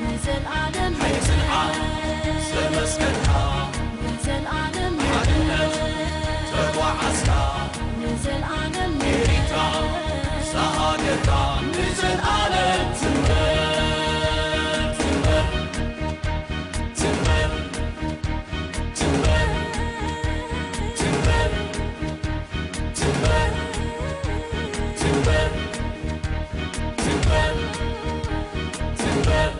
ንዘልኣለም ሓይልኻ ዘመስከርካ ንዘልኣለም ሓድነት ተጓዓዝካ ንዘልኣለም ኤሪትራ ንስኻ ሃገርካ ንዘልኣለም ትንበር ትንበር ትንበር ትንበር ትንበር ትንበር ትንበር ትንበር ትንበር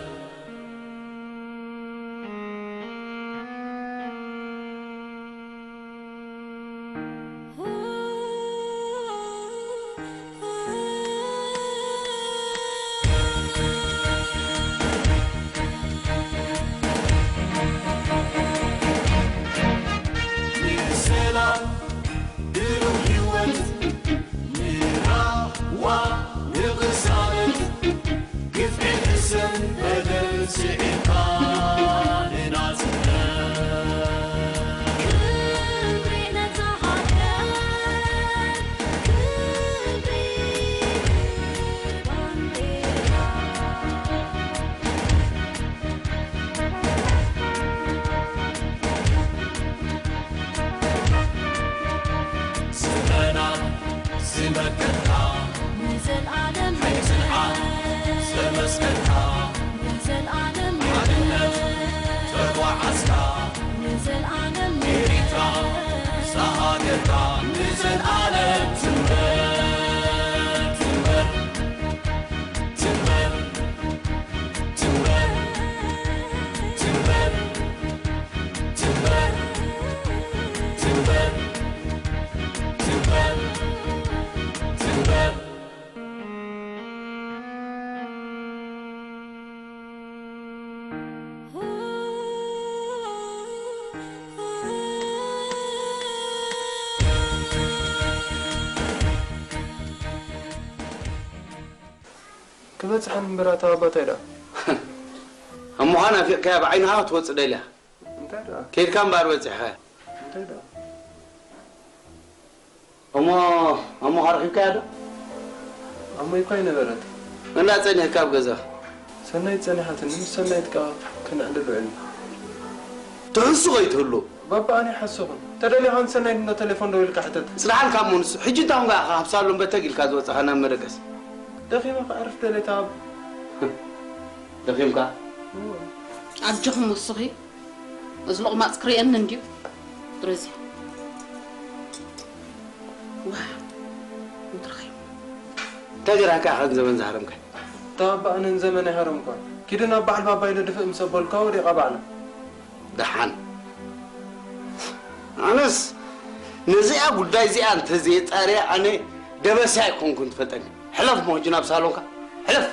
ንሰላም ብሩህ ህይወት ንራህዋ ንቕሳነት ግፍዒ ሕሰን በደል ስዒርካ ንናጽነት ክብሪ ነታ ሃገር ክብሪ ባንዴራ ስመና ዝመከትካ ንዘልኣለም ሕጽንዓት ዘመስከርካ ንዘልኣለም ሓድነት ተጓዓዝካ ንዘልኣለም ኤሪትራ ንስኻ ሃገርካ ንዘልኣለም ትንበር ትንበር ትንበር ትንበር ትንበር ትንበር ትንበር ትንበር ትንበር ክበጽሐን እምበር ኣታ ኣባታይ ደኣ። እሞ ኸኣ ናፊቕካያ ብዓይንኻ ክትወጽእ ደልያ። እንታይ ደኣ? ከይድካ እምበኣር በጺሕኻያ። እንታይ ደኣ? እሞ፣ እሞ ኸኣ ረኺብካያ ዶ? ኣሞይ እኳ ኣይነበረት። እና ጸኒሕካ ኣብ ገዛ? ሰናይት ጸኒሓትኒ፣ ምስ ሰናይት ከኣ ከነዕልል ውዒልና። ትሕሱ ከይትህሉ። ባባ ኣነ ኣይሓሰኹን። ተደሊኻ ንሰናይት እንዶ ቴሌፎን ደዊልካ ሕተት። ጽንሓልካ እሞ ንሱ። ሕጂ እንታይ ኮንካ ኢኻ ካብ ሳሎን በተግ ኢልካ ዝወጻኻ ናብ መደቀሲ? ደኺመ ከዕርፍ ደልየ እታ ኣብ ደኺምካ? እወ። ኣጆኹም ወስኺ። እዚ ሎቕማጽ ክርእየኒ እንድዩ። ረዚ። ዋ። ምድርኸይ። እንታይ ገይራካ ኢኻ ንዘመን ዝሃረምካ? እታ ባባ ኣነ ንዘመን ኣይሃረምኳን። ኪዲ ናብ በዓል ባባ ኢለ ድፍእ ምስ ኣበልኳ ወዲቓ ባዕላ። ደሓን። ኣነስ ነዚኣ ጉዳይ እዚኣ እንተዘየጻርያ ኣነ ደበሳ ኣይኮንኩን ትፈልጠኒ። ሕለፍ እሞ ሕጂ ናብ ሳሎንካ። ሕለፍ።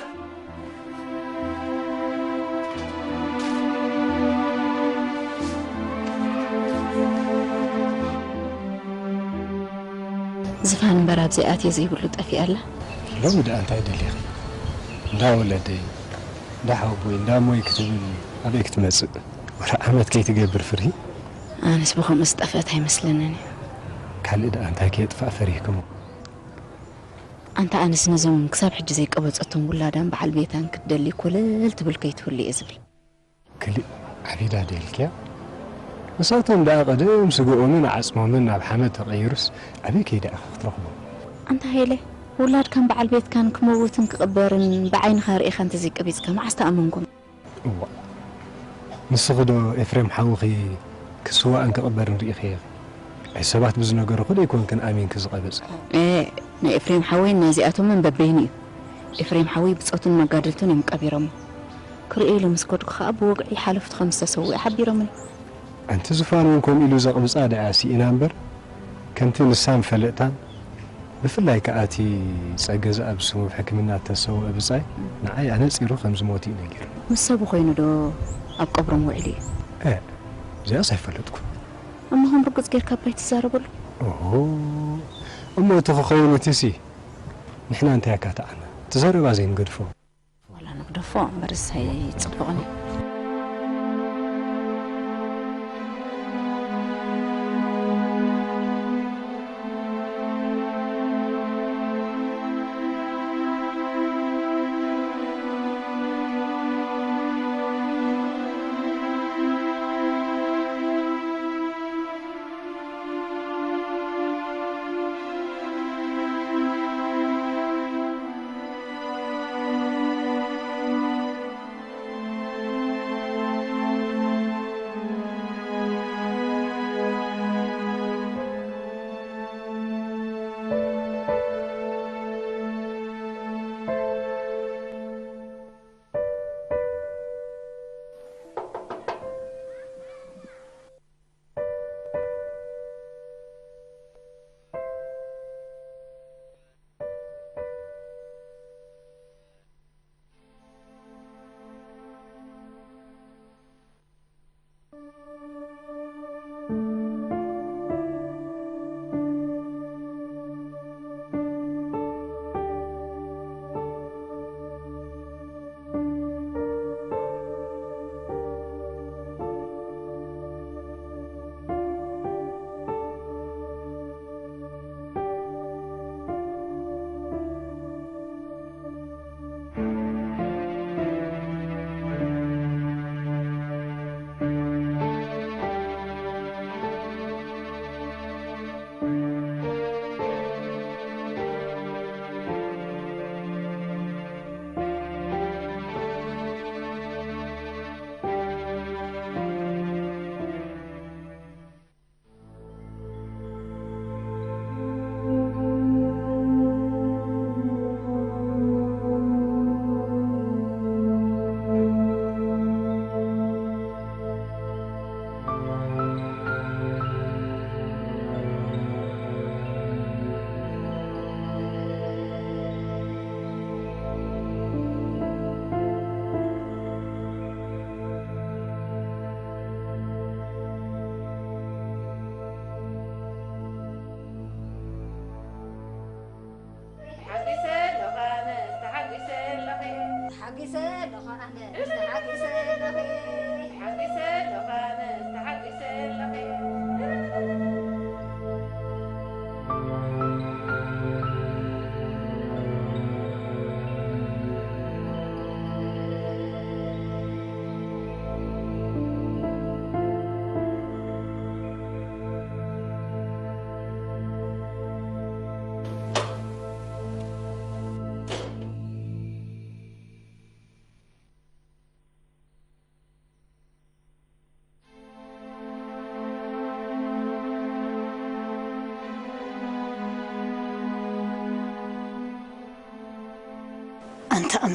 ዝፋን እምበር ኣብዚ ኣትየ ዘይብሉ ጠፊኣ ኣላ። ሎሚ ደኣ እንታይ ደሊኺ? እንዳ ወለደይ፣ እንዳ ሓወቦይ፣ እንዳ እሞይ ክትብል ኣበይ ክትመጽእ? ወላ ዓመት ከይትገብር ፍርሂ? ኣነስ ብኸምኡ ዝጠፍአት ኣይመስለንን እዩ። ካልእ ደኣ እንታይ ከየጥፍኣ ፈሪህክሞ? ኣንታ ኣነስ ነዞም ክሳብ ሕጂ ዘይቀበጸቶም ውላዳን በዓል ቤታን ክትደሊ ኮለል ትብል ከይትህሉ እየ ዝብል። ክሊእ ዓቢዳ ዶ ኢልክያ? ንሳቶም ደኣ ቀደም ስግኦምን ዓጽሞምን ናብ ሓመድ ተቐይሩስ ኣበይ ከይዳ ኢኻ ክትረኽቦም? ኣንታ ሃይለ፣ ውላድካን በዓል ቤትካን ክመውትን ክቕበርን ብዓይንኻ ርኢኻ እንተዘይቀቢጽካ መዓስ ተኣመንኩም? እዋእ፣ ንስኺ ዶ ኤፍሬም ሓውኺ ክስዋእን ክቕበርን ርኢኽዮ ኢኺ? ኣይ ሰባት ብዝነገሩኺ ዶ ኣይኮንክን ኣሚንኪ ዝቐበጽኪ? እ፣ ናይ ኤፍሬም ሓወይን ናይዚኣቶምን በበይኑ እዩ። ኤፍሬም ሓወይ ብጾቱን መጋድልቱን እዮም ቀቢሮሞ። ክርእዮ ኢለ ምስ ከድኩ ኸኣ ብወግዒ ሓለፍቱ ከም ዝተሰውአ ሓቢሮምኒ። ኣንቲ ዝፋን እውን ከምኡ ኢሉ ዘቕብጻ ደኣ ስኢና እምበር፣ ከምቲ ንሳን ፈለጥታን፣ ብፍላይ ከኣ እቲ ጸገ ዝኣብ ስሙ ኣብ ሕክምና እተሰውአ ብጻይ፣ ንዓይ ኣነጺሩ ከም ዝሞተ እዩ ነጊሩ። ምስ ሰቡ ኮይኑ ዶ ኣብ ቀብሮም ውዒሉ እዩ? እ፣ እዚኣስ ኣይፈለጥኩን። እሞ ከም ርጉጽ ጌርካ እባ ኣይትዛረበሉ። ኦሆ፣ እሞ እቲ ክኸውን እቲሲ ንሕና እንታይ ኣካትዓና? እቲ ዘረባ ዘይንገድፎ። ዋላ ንግደፎ እምበርስ ኣይጽብቕን እዩ።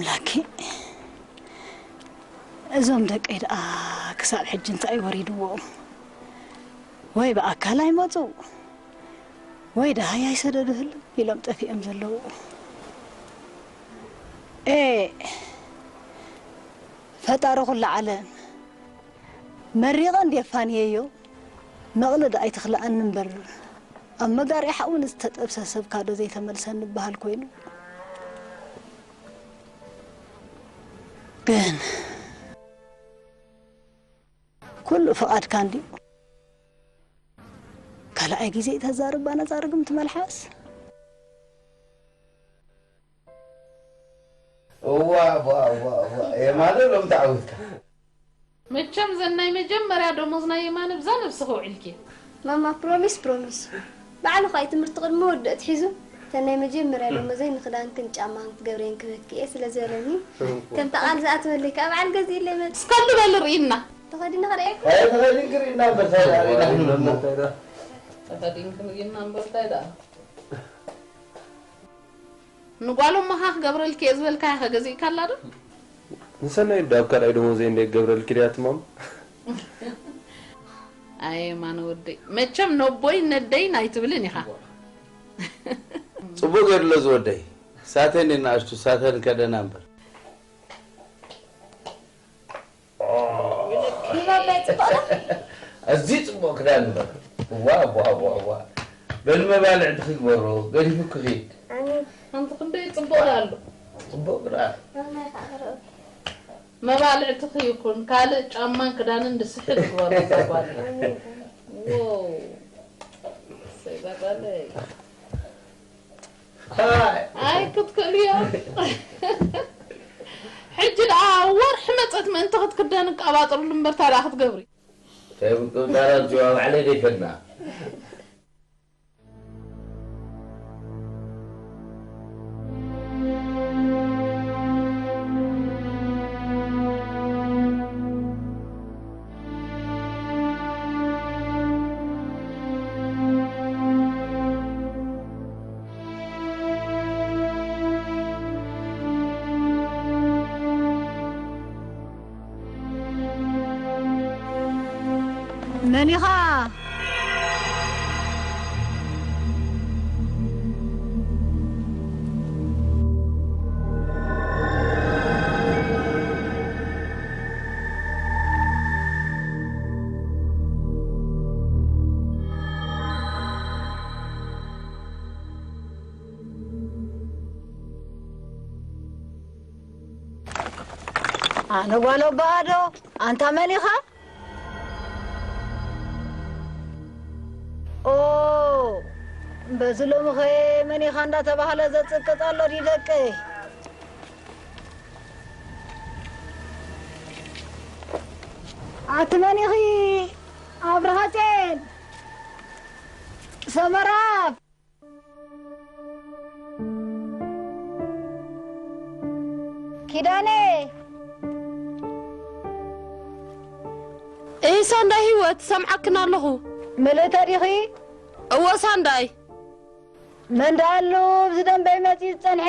ኣምላኬ፣ እዞም ደቀይ ደኣ ክሳብ ሕጂ እንታይ ወሪድዎም? ወይ ብኣካል ኣይመጹ፣ ወይ ደሃይ ኣይሰደዱ ህልም ኢሎም ጠፊኦም ዘለዉ። ኤ፣ ፈጣሪ ኩሉ ዓለም፣ መሪቐ እንድየ ፋንየዮ፣ መቕልድ ኣይትኽልኣኒ እምበር፣ ኣብ መጋርዒ ሓዊ ንዝተጠብሰ ሰብካ ዶ ዘይተመልሰኒ በሃል ኮይኑ። ግን ኩሉ ፍቓድካ እንድዩ። ካልኣይ ግዜ ተዛርብ ባነጻርግም ትመልሓስ። እዋ እዋ እዋ እዋ የማነ ሎም ተዓውትካ። መቸም ዘን ናይ መጀመርያ ደሞዝ ናይ የማነ ብዛ ነብስኺ ውዒልኪ። ማማ ፕሮሚስ ፕሮሚስ ባዕሉ ኸኣ ትምህርቲ ቅድሚ ወዲ ኣትሒዙ እተን ናይ መጀመርያ ደሞዘይ ንኽዳንክን ጫማን ክትገብርየን ክህበኪ እየ ስለ ዝበለኒ ከምታ ቃል ዝኣተወለይ ከዓ በዓል ገዚእለይ መጽ እስከ እንዶ በሊ ርኢና። ተኸዲነ ክርእየኪ። ኣይ ተኸዲንኪ ርኢና እምበር ታይ ደኣ ርኢና ክንብሎ። ተኸዲንኪ ርኢና እምበር ታይ ደኣ። ንጓል እሞኻ ክገብረልኪ እየ ዝበልካያ ከ ገዚእካላ ዶ? ንሰናይ ዶ ኣብ ካልኣይ ደሞዘይ እንደ ክገብረልኪ ድያ ትማም? ኣየ ማነ ወደይ መቸም ነቦይ ነደይ ናይ ትብልን ኢኻ። ጽቡቅ ገድሎ ዝወደይ ሳተን ንኣሽቱ ሳተን ከደና እምበር። ንባባይ ጽቡቕ ዶ? ኣዝዩ ጽቡቕ ክዳን እምበር። ዋ ዋ ዋ ዋ። በል መባልዕቲ ክግበሮ ገዲፉ ክኺድ። ኣሜን። ሓንቲ ክንደይ ጽቡቕ ኣሎ። ጽቡቕ ግራ። ማማይ ከዓ ክረኡ። መባልዕትኺ ይኹን ካልእ ጫማን ክዳንን ድስሕል ግበሮ እዛ ጓል። ኣሜን። ዎው። እሰይ ባባለይ። ኣይ ክትክእልዮ። ሕጂ ደኣ ወርሒ መጸት ምእንቲ ክትክደን ቀባጥርሉ እምበር ታዲኣ ክትገብሪ። እንታይ ምቅብጣራት ጅዋ ባዕለይ ደይፈና። መን ኢኻ? ኣነ ጓል ኣቦኣ ዶ? ኣንታ መን ኢኻ? ኦ በዚ ሎምኸ መን ኢኻ እንዳተባህለ ዘጽቅጥ ኣሎ ድዩ ደቀይ? ኣቲ መን ኢኺ ኣብርሃጼን ሰመራ ኪዳነ። እህ ሳንዳይ ህይወት፣ ሰምዓክን ኣለኹ። ምልእተ ዲኺ? እወ ሳንዳይ። መን ደኣ ኣሎ ኣብዚ ደንበይ መጺኡ ዝጸንሐ?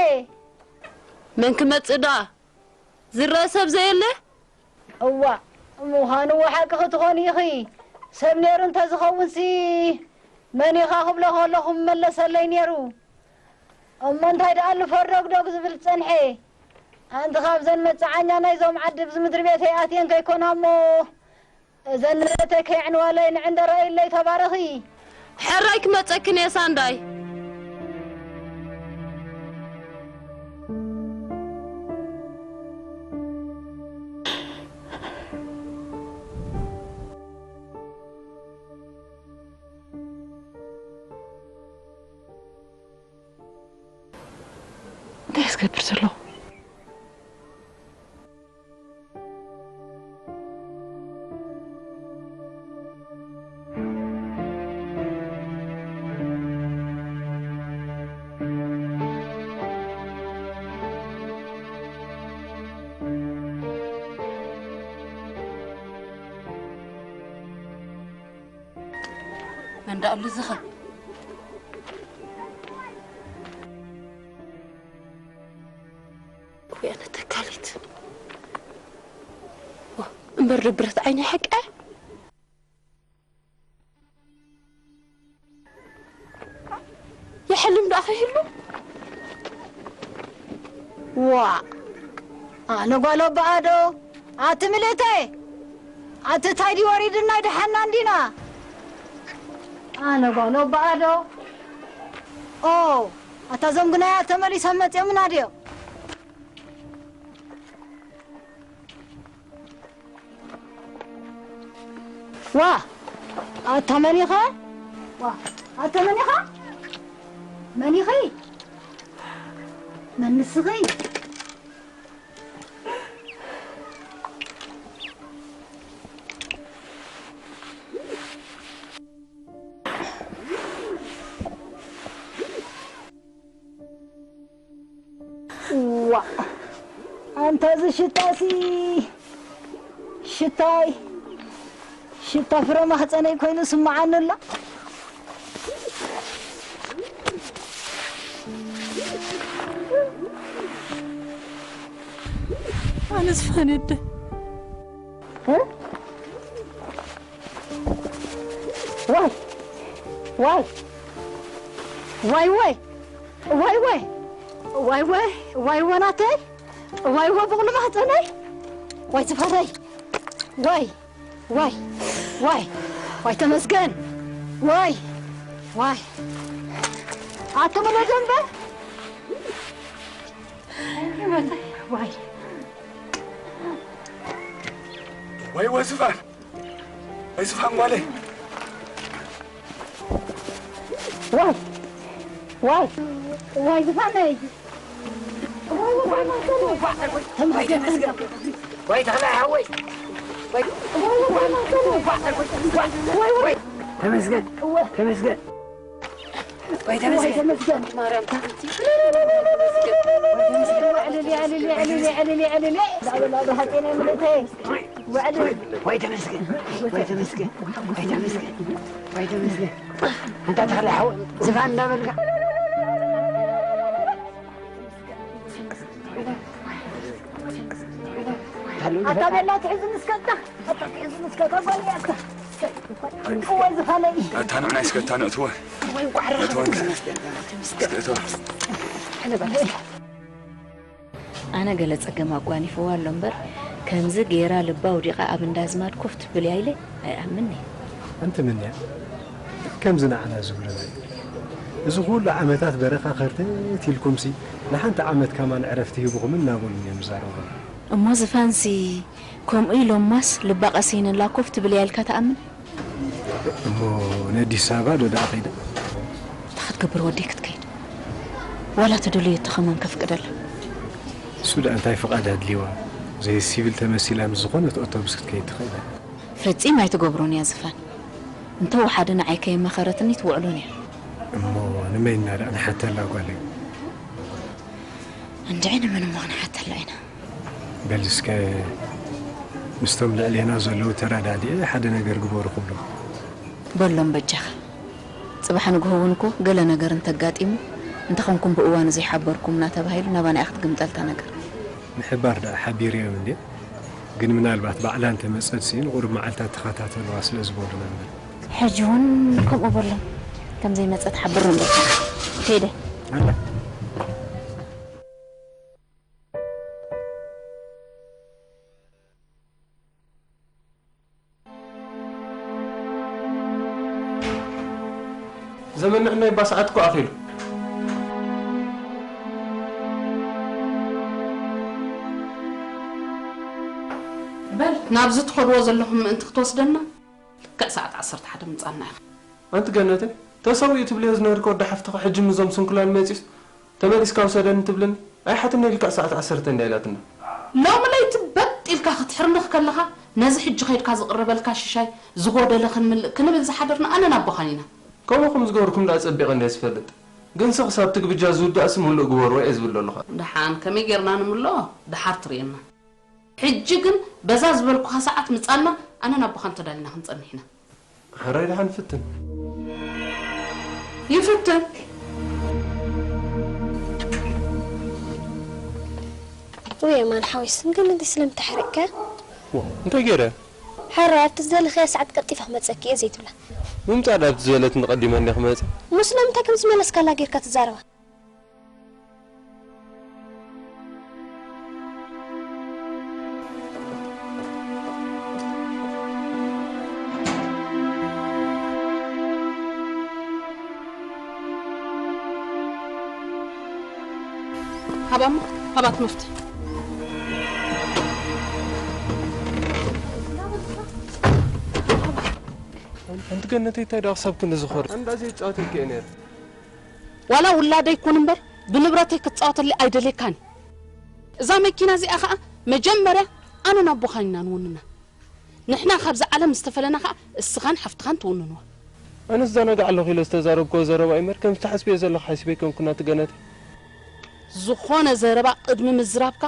መን ክመጽእ ደኣ? ዝረአ ሰብ ዘየለ? እዋእ፣ ምዃኑ ሓቂ ክትኾኒ ኢኺ። ሰብ ነይሩ እንተዝኸውንሲ መን ኢኻ ክብሎ ከለኹ ምመለሰለይ ነይሩ። እሞ እንታይ ደኣ ኣሉ ፈርዶግዶግ ዝብል ዝጸንሐ? ኣንቲ ካብዘን መጸዓኛ ናይዞም ዓዲ ኣብዚ ምድሪ ቤተይ ኣትየን ከይኮና እሞ እዘን ንእተይ ከየዕንዋለይ ንዕንደረይለይ ተባረኺ። ሕራይ ክመጸክን እየ ሳንዳይ። እንታይ ዝገብር ዘለኹ? መን ደኣ ኣሎ እዚ ኸ? ወይ ኣነ ተካ እምበር ድብረት ዓይኒ ሓቀ ይሕልም ደኣ ከይህሉ። ዋ፣ ኣነ ጓል ኣቦኣዶ፣ ኣቲ ምልእተይ፣ ኣቲ ታይ ድዩ ወሪድና ይደሓና እንዲና? ኣነ ጓል ኣቦኣዶ። ኦ፣ ኣታ እዞም ግናያ ተመሊሶም መጺኦምና ድዮም? ዋ፣ ኣታ መን ኢኻ? ዋ፣ ኣታ መን ኢኻ? መን ኢኺ? መን ንስኺ? ዋ፣ ኣንታ እዚ ሽታሲ፣ ሽታይ፣ ሽታ ፍረ ማህፀነይ ኮይኑ ስምዓኒ ኣሎ። ኣነስ ፈንደ። እ? ዋይ፣ ዋይ፣ ዋይ፣ ዋይ፣ ዋይ፣ ዋይ፣ ዋይ፣ ዋይ፣ ዋይ፣ ወናተይ፣ ዋይ፣ ዋይ፣ በቕሊ ማህፀነይ፣ ዋይ፣ ዝፋረይ፣ ዋይ፣ ዋይ፣ ዋይ፣ ዋይ፣ ተመስገን፣ ዋይ፣ ዋይ፣ ኣትምሎ ደንበ፣ ዋይ፣ ዋይ፣ ወዝፋን፣ ወዝፋን ጓለይ። ዋይ፣ ዋይ፣ ዋይ፣ ዝፋነይ። ዋይ፣ ዋይ፣ ዋይ፣ ማሰሉ። ተመስገን፣ ተመስገን። ዋይ፣ ተኽላይ ሓወይ። ዋይ፣ ዋይ፣ ዋይ፣ ማሰሉ። ዋይ፣ ዋይ፣ ተመስገን፣ ተመስገን። ወይ ተመስገን። ማርያም ታንቲ። ወይ ተመስገን። ወይ ተመስገን። ወይ ተመስገን። ወይ ተመስገን። ወይ ተመስገን። ኣንታ ተኽለ ሓው ዝፋን እንዳበልካ። ኣታ ቤላ ትሕዙ ንስከታ፣ ኣታ ትሕዙ ንስከታ፣ ጓል እያ ኣታ። እወ ዝፋነይ። ኣታ ንዕናይ እስከ፣ ኣታ ንእትወ። ወይ ጓዕሪ እትወ። እስከ እትወ። ኣነ ገለ ጸገም ኣጓኒፍዋ ኣሎ እምበር፣ ከምዚ ገይራ ልባ ኣውዲቓ ኣብ እንዳ ኣዝማድ ኮፍ ትብል እያ ኢለ ኣይኣምንን እየ። ኣንቲ ምንያ፣ ከምዚ ንዓና ዝብሉና እዩ። እዚ ኩሉ ዓመታት በረኻ ከርተት ኢልኩምሲ፣ ንሓንቲ ዓመት ከማን ዕረፍቲ ሂብኹምን እናበሉኒ እዮም ዝዛረቡ። እሞ ዝፋንሲ ከምኡ ኢሎማስ ልባ ቀሲንላ ኮፍ ትብል እያ ኢልካ ትኣምን? እሞ ነዲስ ኣበባ ዶ ደኣ ከይዳ? እንታይ ክትገብር ወደይ ክትከይድ? ዋላ ተደልዮ እቶ ከማን ከፍቅደላ። እሱ ደኣ እንታይ ፍቓድ ኣድልይዋ? ዘይሲቪል ተመሲላ ምስ ዝኾነት ኣውቶቡስ ክትከይድ ትኽእል እያ። ፈጺም ኣይትገብሮን እያ ዝፋን። እንተ ወሓደ ንዓይ ከየማኸረትኒ ትውዕሎን እያ። እሞ ንመይና ደኣ ንሓተላ ጓለይ? እንድዒ ንመን እሞ ክንሓተላ ኢና? በል እስከ ምስቶም ልዕሌና ዘለዉ ተረዳዲኤ ሓደ ነገር ግበሩ ክብሎም። በሎም በጃኻ። ጽባሕ ንግሆ እውን እኮ ገለ ነገር እንተጋጢሙ፣ እንተኾንኩም ብእዋኑ ዘይሓበርኩምና ተባሂሉ ናባና ኢያ ክትግምጠል እታ ነገር። ምሕባር ደኣ ሓቢረዮም እንድየ፣ ግን ምናልባት ባዕላ እንተመጸትሲ ንቑሩብ መዓልታት ተኸታተልዋ ስለ ዝበሉና እምበር። ሕጂ እውን ከምኡ በሎም። ከም ዘይመጸት ሓብሮም በጃኻ። ከይደ። ኣላ። ዘመን ንዕናይ እባ ሰዓት እኮ ኣኺሉ። በል፣ ናብዚ ትኸድዎ ዘለኹም ምእንቲ ክትወስደና፣ ልክዕ ሰዓት ዓሰርተ ሓደ ምጻና ኢኻ። ኣንቲ ገነተይ፣ ተሰዊኡ ትብልዮ ዝነበርኪ ወዲ ሓፍትኺ ሕጂ ምዞም ስንኩላን መጺኡስ፣ ተመሊስካ ውሰደኒ ትብለኒ? ኣይሓትኒ ልክዕ ሰዓት ዓሰርተ እንድያ ኢላትና። ሎሚ ለይቲ በጥ ኢልካ ክትሕርንኽ ከለኻ፣ ነዚ ሕጂ ከይድካ ዝቕረበልካ ሽሻይ ዝጎደለ ክንምልእ ክንብል ዝሓደርና ኣነን ኣቦኻን ኢና። ከምኡ ከም ዝገበርኩም ደኣ ጸቢቐ እንድየ ዝፈልጥ። ግን ስኽስ ኣብቲ ግብጃ ዝውዳእሲ ምሉእ ግበርዎ እየ ዝብል ዘለኹ። ደሓን ከመይ ጌርና ንምልኦ ደሓር ትርእየና። ሕጂ ግን በዛ ዝበልኩኻ ሰዓት ምጻና ኣነን ኣቦኻን ተዳሊና ክንጸንሕ ኢና። ሕራይ ደሓን ፍትን። ይፍትን። ውይ የማን ሓወይ፣ ስንግል እንዲ ስለምታይ ሓረቅካ? ዋ፣ እንታይ ገይረ? ሕራይ ኣብቲ ዝደለኽያ ሰዓት ቀልጢፈ ክመጸኪ እየ ዘይትብላ። ምምጻእ ዳኣ ኣብቲ ዝበለትኒ ቀዲመ እንድየ ክመጽእ። እሞ ስለምንታይ ከምዚ መለስካላ ጌርካ ትዛረባ? ሃባማ፣ ሃባት መፍትሒ። ኣንቲ ገነተይ፣ እንታይ ደኣ ክሳብ ክንዲ ዝኾር? ኣንዳ ዘይጻወተኪ እየ ነይረ። ዋላ ውላደይ ይኩን እምበር፣ ብንብረተይ ክትጻወተለይ ኣይደልየካን። እዛ መኪና እዚኣ ኸኣ መጀመርያ ኣነን ኣቦኻን ኢና ንውንና። ንሕና ካብዛ ዓለም ምስ ተፈለና ኸኣ እስኻን ሓፍትኻን ትውንንዋ። ኣነስ እዛናጋዕ ኣለኹ ኢለ ዝተዛረብክዎ ዘረባ እዩ እምበር፣ ከምቲ ትሓስብዮ ዘለኺ ሓሲበ ኣይኮንኩን ኣንቲ ገነተይ። ዝኾነ ዘረባ ቅድሚ ምዝራብካ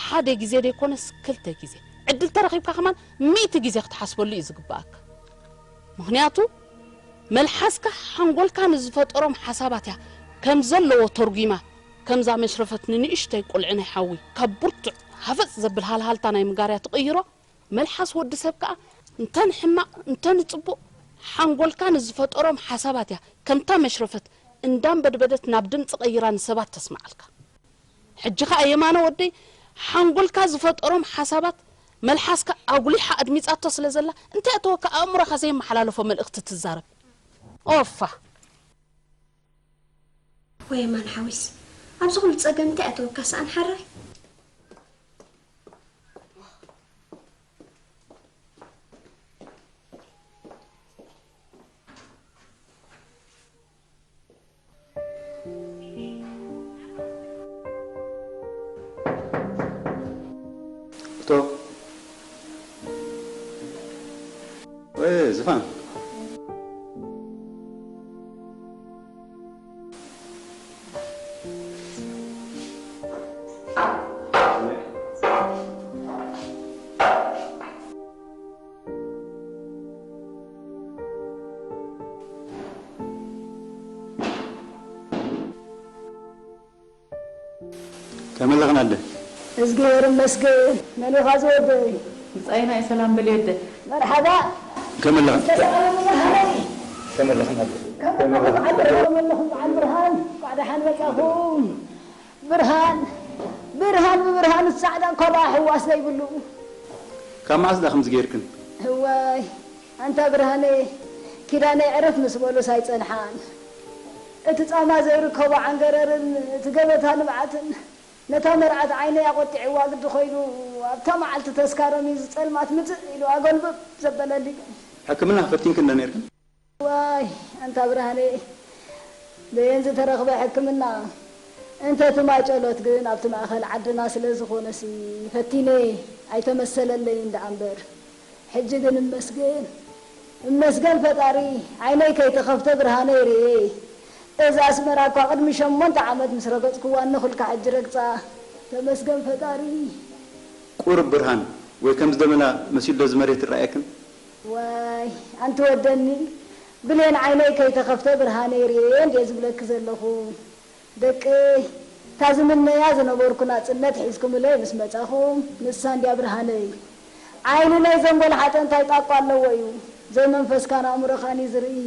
ሓደ ግዜ ደይኮነስ ክልተ ግዜ፣ ዕድል ተረኺብካ ከማን ሚእቲ ግዜ ክትሓስበሉ እዩ ዝግብኣካ። ምኽንያቱ፣ መልሓስካ ሓንጎልካ ንዝፈጠሮም ሓሳባት እያ ከም ዘለዎ ተርጒማ፣ ከምዛ መሽረፈት ንንእሽተይ ቁልዒ ናይ ሓዊ ካብ ብርቱዕ ሃፈጽ ዘብል ሃልሃልታ ናይ ምጋር እያ ትቕይሮ። መልሓስ ወዲ ሰብ ከኣ እንተ ንሕማቕ እንተ ንጽቡቕ ሓንጎልካ ንዝፈጠሮም ሓሳባት እያ ከምታ መሽረፈት እንዳንበድበደት ናብ ድምጺ ቀይራ ንሰባት ተስምዓልካ። ሕጂ ኸኣ የማነ ወደይ ሓንጎልካ ዝፈጠሮም ሓሳባት መልሓስካ ኣጉሊሓ ኣድሚጻቶ ስለ ዘላ እንታይ ኣተወካ ኣእምሮኻ ዘየመሓላለፎ መልእኽቲ ትዛረብ? ኦፋ። ወይ የማነ ሓዊስ፣ ኣብዚ ኩሉ ጸገም እንታይ ኣተወካ ሰኣን ሓራይ? እቶ። እ፣ ዝፋን። ከመይ ኣለኽን ኣደ? እዝግሄር ይመስገን። መን ኢኻ ዝወደይ? ብጻይና እዩ ሰላም በል ይወደ። መርሓባ። ከመይ ኣለኽን? ተሰላም መርሓባ። ከመይ ኣለኽን ኣደ? ከመይ ኣለኹም? በዓል ብርሃን ኣለኹም? በዓል ብርሃን። እንኳዕ ደሓን መጻኹም። ብርሃን፣ ብርሃን ብብርሃን ጻዕዳ እኳ ደኣ ሕዋስ ዘይብሉ። ካብ መዓስ ደኣ ከምዚ ጌርክን? እዋይ፣ ኣንታ ብርሃነይ፣ ኪዳነይ ዕርፍ ምስ በሉስ ኣይጸንሓን። እቲ ጻማ ዘይርከቦ ዓንገረርን እቲ ገበታ ንብዓትን ነታ መርዓት ዓይነይ ኣቖጢዕዋ ግዲ ኮይኑ፣ ኣብታ መዓልቲ ተስካሮም እዩ ዝጸልማት ምጽእ ኢሉ ኣጎልብብ ዘበለኒ። ሕክምና ፈቲንክን ዶ ኔርክን? ዋይ፣ ኣንታ ብርሃነይ፣ በየን ዝተረኽበ ሕክምና? እንተ እቲ ማጨሎት ግን ኣብቲ ማእኸል ዓድና ስለ ዝኾነሲ ፈቲነ ኣይተመሰለለይን ደኣ እምበር። ሕጂ ግን እመስገን፣ እመስገን ፈጣሪ፣ ዓይነይ ከይተኸፍተ ብርሃነይ ርእየ። እዛ ኣስመራ እኳ ቅድሚ ሸሞንተ ዓመት ምስ ረገጽኩዋ እነኹልካ ሕጂ ረግጻ። ተመስገን ፈጣሪ። ቁሩብ ብርሃን ወይ ከም ዝደመና መሲሉ ዶ እዚ መሬት ይረኣየክን? ዋይ፣ ኣንቲ ወደኒ፣ ብሌን ዓይነይ ከይተኸፍተ ብርሃነይ ርእየ እንድየ ዝብለኪ ዘለኹ። ደቀይ፣ እታ ዝምነያ ዝነበርኩ ናጽነት ሒዝኩምለይ ምስ መጻኹም፣ ንሳ እንድያ ብርሃነይ። ዓይኒ ናይ ዘንጎልሓጠ እንታይ ጣቋ ኣለዎ እዩ፣ ዘይመንፈስካን ኣእምሮኻን እዩ ዝርኢ።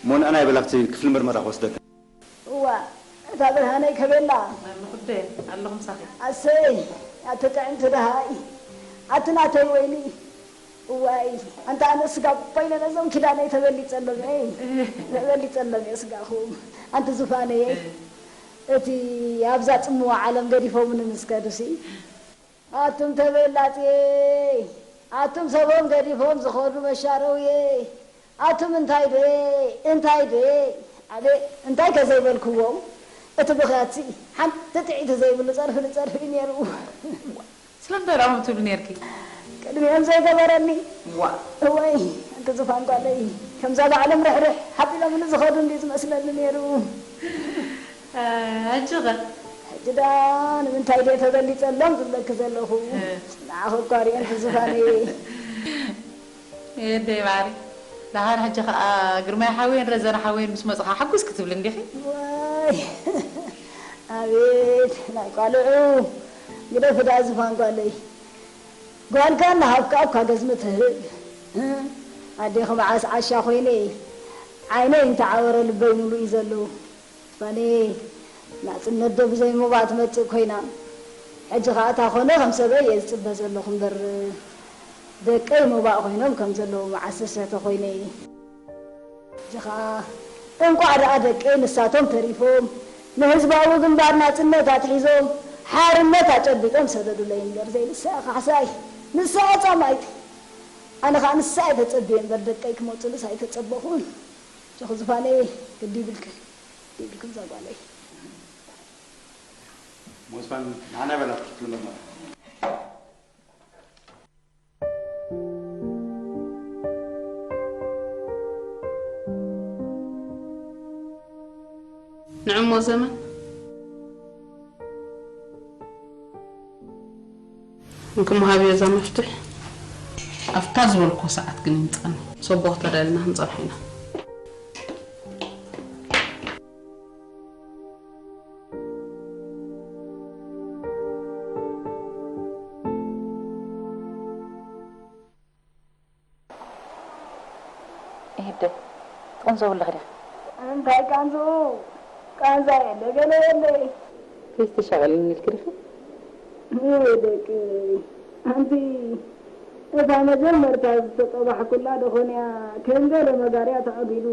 እሞ ንኣና ይበላክቲ ክፍሊ ምርመራ ክወስደካ። እዋ፣ እታ ብርሃነይ ከቤላ። ኣለኹ ኣደ፣ ኣለኹ ምሳኺ። ኣሰይ፣ ኣቲ ጥዕምቲ ደሃይ፣ ኣቲ ናተይ ወይኒ። እዋይ፣ ኣንታ ኣነ ስጋ እኮ ኢለ ነዞም ኪዳነይ ተበሊጸሎም እየ። ተበሊጸሎም እየ ስጋኹም። ኣንቲ ዙፋነይ፣ እቲ ኣብዛ ጽምዋ ዓለም ገዲፎምኒ ምስ ከዱሲ። ኣቱም ተበላጽየይ፣ ኣቱም ሰቦም ገዲፎም ዝኸዱ መሻረውየይ፣ ኣቱም እንታይ ደ፣ እንታይ ደ፣ ኣቤ፣ እንታይ ከ ዘይበልክዎም? እቲ ብኽያትሲ ሓንቲ ጥዒቲ ዘይብሉ ጸርፊ ንጸርፊ እዩ ነይሩ። ስለምንታይ ደኣ ከምኡ ትብሊ ነይርኪ? ቅድሚኦም ዘይገበረኒ። ዋ። እወይ፣ ኣንቲ ዝፋን ጓለይ፣ ከምዛ ባዕሎም ርሕርሕ ሓቢሎምኒ ዝኸዱ እንድዩ ዝመስለኒ ነይሩ። እ፣ ሕጂ ኸ? ሕጂ ደኣ ንምንታይ ድየ ተበሊጸሎም ዝብለኪ ዘለኹ? እ። ንዓኺ እኳ ርእየን ትዝፋነየ። የደይ ማሪ። ደሓር ሕጂ ኸኣ ግርማይ ሓወይን ረዘነ ሓወይን ምስ መጹኻ ሓጉስ ክትብሊ እንዲኺ? ዋይ። ኣቤት ናይ ቋልዑ። ግደፊ ደኣ ዝፋን ጓለይ። ጓልካ እናሃብካ እኳ ገዝሚ ትህብ። ኣዴኺ መዓስ ዓሻ ኮይነ፣ ዓይነይ እንተዓወረ ልበይ ሙሉእ እዩ ዘሎ። ባኔ ናጽነት ዶ ብዘይ ሞባእ ትመጽእ ኮይና? ሕጂ ኸኣ እታ ኮነ ከም ሰበይ እየ ዝጽበ ዘለኹ እምበር፣ ደቀይ ሞባእ ኮይኖም ከም ዘለዉ መዓስ ዝስሕተ ኮይነ እየ። ሕጂ ኸኣ እንቋዕ ደኣ ደቀይ ንሳቶም ተሪፎም፣ ንህዝባዊ ግንባር ናጽነት ኣትሒዞም፣ ሓርነት ኣጨቢጦም ሰደዱለይ እምበር፣ ዘይንስኣ ካሕሳይ፣ ንስኣ ጻማይቲ። ኣነ ኸኣ ንሳ እየ ተጸብየ እምበር፣ ደቀይ ክመጹልስ ኣይተጸበኹን። ጆኽ ዝፋነይ፣ ግዲ ይብልክን፣ ግዲ ይብልክን እዛ ጓለይ። ሞስፋን ንዓና በላ ክትፍትሉ መርመራ። ንዕሞ ዘመን። እንክመሃብዮ እዛ መፍትሕ ኣብታ ዝበልኮ ሰዓት ግን ይምጻኒ። ሰቦ ተዳልና ክንጸንሖ ኢና። ይህደ ትቕንዘው ኣለኺ ዲኺ? እንታይ ቃንዝኡ? ቃንዛ የለ ገለ የለ። ከይስተሻቐልኒ ኢልኪ ዲኺ? ወይ ደቂ ኣንቲ እታ መጀመርታ ዝተጠባሕኩላ ደኾንያ ከም ገለ መጋርያ ተቐቢሉ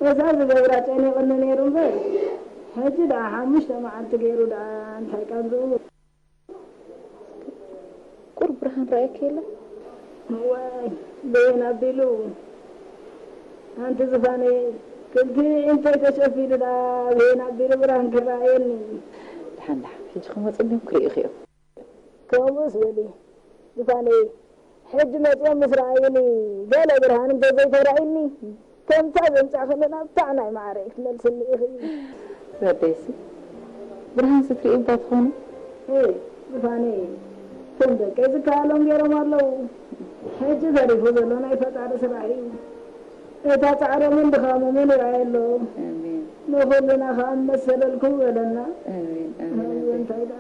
እዛ ዝገብራ ጨኒቕኒ ነይሩ እምበር ሕጂ ደኣ ሓሙሽተ መዓልቲ ገይሩ ደኣ እንታይ ቃንዝኡ? ቁሩብ ብርሃን ረኣየኪ የለን? እዋይ በየን ኣቢሉ ኣንቲ ዝፋነይ ክልቲኡ ኣዒንተይ ተሸፊኑ ደኣ በየን ኣቢሉ ብርሃን ክረኣየኒ? ደሓን ደሓን ሕጂ ክመጹ እንድዮም ክርእዩኺ እዮም። ከምኡስ በሊ ዝፋነይ ሕጂ መጺኦም ምስ ረኣዩኒ ገለ ብርሃን እንተዘይተራእዩኒ ከምታ ዘምጻእኽኒ ናብታ ናይ ማዕረይ ክትመልስኒ ኢኺ። ረደይሲ ብርሃን ስትርኢ እባ ትኾኒ። እ ዝፋነይ እቶም ደቀይ ዝከኣሎም ገይሮም ኣለዉ። ሕጂ ተሪፉ ዘሎ ናይ ፈጣሪ ስራሕ እዩ። እታ ጻዕሮምን ድኻሞምን ይርኣየ ኣሎ። ኣሜን። ንኹልና ኸኣ መሰለልኩም በለና። ኣሜን ኣሜን ኣሜን። እንታይ ደኣ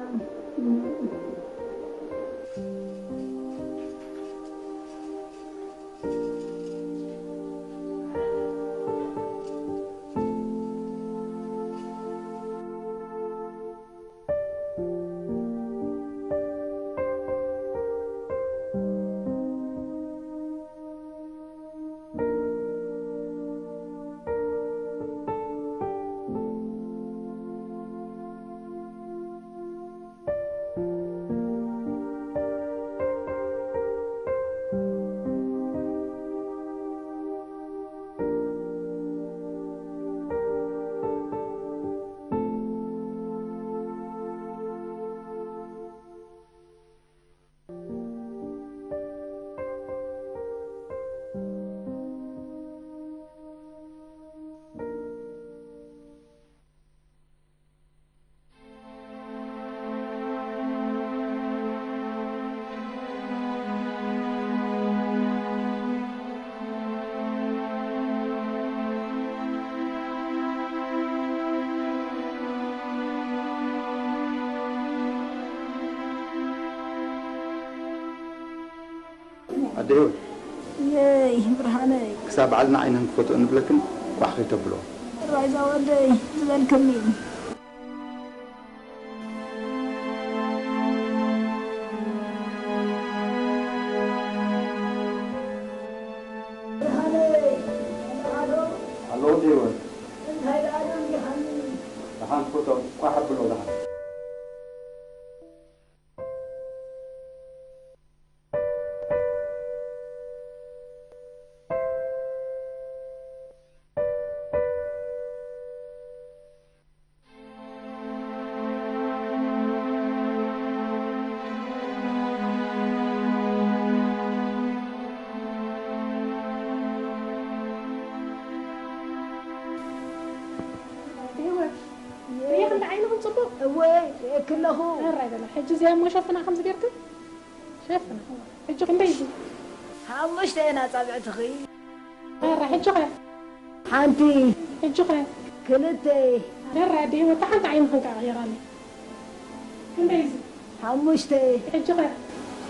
ኣደ ህይወት የይ ብርሃነይ ክሳብ ባዕልና ዓይነን ክፈትኦ ንብለክን ቋሕ ከይተብልኦ። ራይዛ ወደይ ዝበልክኒ ብርሃነይ ኣለዎ ዶ ህይወት እንታይ ደኣ ደንጊኻኒ ደሓን ክፈትኦ ቋሕ ኣብሎ ደሓን ሪኢኺ እንዳ ዓይንኽን ጽቡቕ? እወ፣ ርእየኪ ኣለኹ። ሕራይ በላ። ሕጂ እዚኣ እሞ ሸፍና ከምዚ ጌርክን? ሸፍና። ሕጂ ክንደይ እዩ? ሓሙሽተ እየን ኣጻብዕትኺ። ሕራይ፣ ሕጂ ኸ? ሓንቲ። ሕጂ ኸ? ክልተ። ሕራይ፣ ኣደ ህይወት፣ ሓንቲ ዓይንኽን ከኣ ቀይራለይ። ክንደይ እዩ? ሓሙሽተ። ሕጂ ኸ?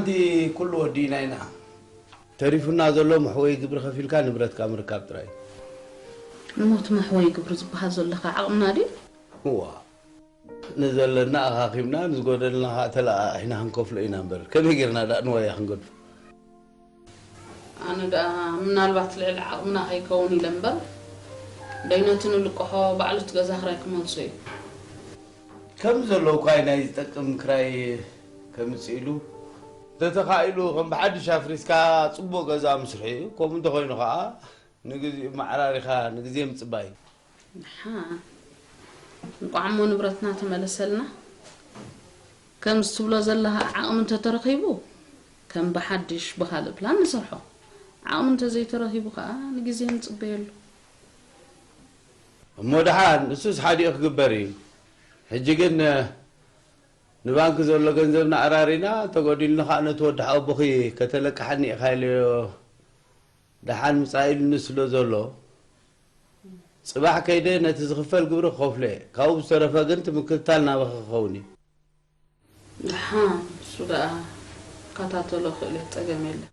ኣንቲ ኩሉ ወዲእና ኢና። ተሪፉና ዘሎ መሕወይ ግብሪ ከፊልካ ንብረትካ ምርካብ ጥራይ። እሞ እቲ መሕወይ ግብሪ ዝበሃል ዘሎ ከ ዓቕምና ድዩ? እዋ፣ ንዘለና ኣኻኺብና ንዝጎደልና ከዓ ተለኣኢና ክንከፍሎ ኢና እምበር ከመይ ጌርና ደኣ ንዋያ ክንገድፎ? ኣነ ደኣ ምናልባት ልዕሊ ዓቕምና ከይከውን ኢለ እምበር ደይነቲ ንልቅሖ ባዕሉ እቲ ገዛ ክራይ ክመልሶ እዩ። ከም ዘለውኳይ ናይ ዝጠቅም ክራይ ከምፅእ ኢሉ ተተኻኢሉ ከም ብሓድሽ ኣፍሪስካ ፅቡቅ ገዛ ምስርሑ እዩ። ከምኡ እንተኮይኑ ከዓ ንግዚኡ መዓራሪኻ ንግዜ ምፅባይ። ደሓን እንቋዕ እሞ ንብረትና ተመለሰልና። ከምዚ ትብሎ ዘለኻ ዓቕሚ እንተተረኺቡ ከም ብሓድሽ ብኻልእ ፕላን ንሰርሖ። ዓቕሚ እንተዘይተረኺቡ ከዓ ንግዜ ንፅበየሉ። እሞ ደሓን እሱስ ሓዲኡ ክግበር እዩ። ሕጂ ግን ንባንክ ዘሎ ገንዘብና ኣራሪና ተጎዲልኒ ከዓ ነቲ ወዲ ሓወቦኺ ከተለቅሓኒ ኢኻ ኢለዮ ደሓን ምፃእ ኢሉኒ ስለ ዘሎ ፅባሕ ከይደ ነቲ ዝኽፈል ግብሪ ክኸፍሎ እየ። ካብኡ ብዝተረፈ ግን እቲ ምክትታል ናባኺ ክኸውን እዩ። ደሓን እሱ ደኣ እከታተሎ ክእል እየ፣ ጸገም የለን።